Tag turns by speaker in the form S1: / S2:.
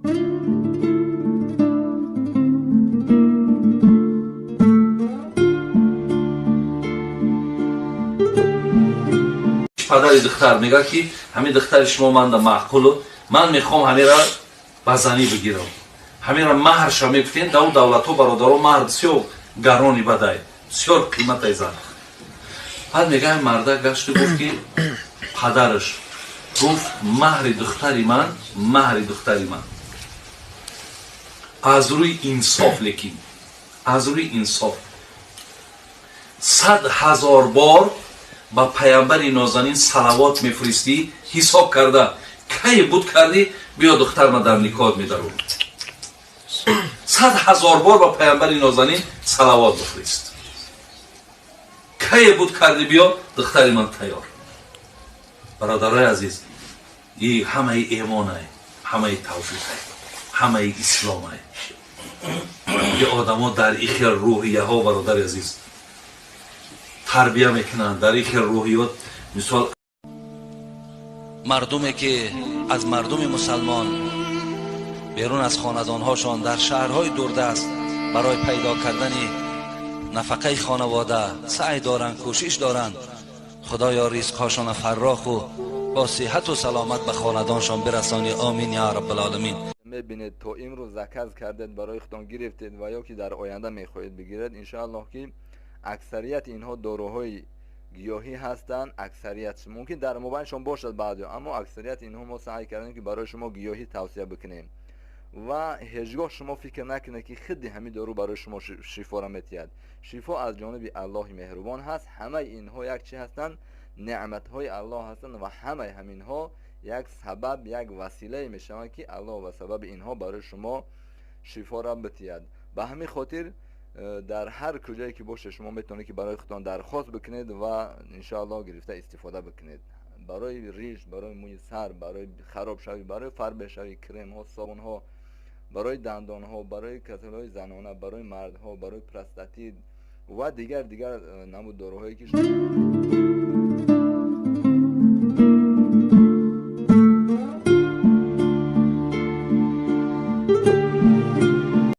S1: Падари духтар мегӯяд, ки ҳамин духтари шумо манда маъқулу, ман мехоҳам ҳамира ба занӣ бигирам, ҳамира маҳрша мегуфтем. Дар давлатҳо, бародаро, маҳр бисёр гарони бадай, бисёр қиматай зан. Баъд мегӯяд, марда гашту гуфт, ки падараш гуфт: «Маҳри духтари ман, маҳри духтари ман аз рӯи инсоф, лекин аз рӯи инсоф 100 000 бор ба паямбари нозанин салавот мефиристӣ, ҳисоб карда, кай буд кардӣ, биё, духтарма дар никоҳ медарум. 100 000 бор ба паямбари нозанин салавот бифирист, кае буд кардӣ, биё, духтари ман тайёр». Бародарои азиз, и ҳамаи эмонай, ҳамаи тавфиқай, ҳамаи исломай. И одамо дар и хел рӯҳияҳо, бародари азиз, тарбия мекунанд, дар ин хел рӯҳиёт, мисол.
S2: Мардуме ки аз мардуми мусалмон берун аз хонадонҳошон дар шаҳрҳои дурдаст барои пайдо кардани нафақаи хонавода саъй доранд, кӯшиш доранд, худоё, ризқҳошона фарроху бо сиҳату саломат ба хонадоншон бирасонӣ. Омин я раббалоламин.
S3: Мебинед, то имрӯз заказ кардед, барои худтон гирифтед ва ё ки дар оянда мехоҳед бигиред, иншоаллоҳ, ки аксарияти инҳо доруҳои гиёҳӣ ҳастанд. Аксарият, мумкин дар мобайншон бошад баъдиҳо, аммо аксарияти инҳо мо саъй кардем, ки барои шумо гиёҳӣ тавсия бикунем. Ва ҳеҷ гоҳ шумо фикр накунед, ки худди ҳамин дору барои шумо шифоро метиҳад. Шифо аз ҷониби Аллоҳи меҳрубон ҳаст. Ҳамаи инҳо як чи ҳастанд? Неъматҳои Аллоҳ ҳастанд. Ва ҳамаи ҳаминҳо як сабаб, як василае мешаванд, ки Аллоҳ ба сабаби инҳо барои шумо шифоро битиҳад. Ба ҳамин хотир дар ҳар куҷое ки бошед, шумо метавонед, ки барои худтон дархост бикунед ва иншоаллоҳ гирифта истифода бикунед. Барои риш, барои мӯи сар, барои харобшавӣ, барои фарбешавӣ, кремҳо, собунҳо, барои дандонҳо, барои касалиҳои занона, барои мардҳо, барои простатит ва дигар дигар намуд доруҳое ки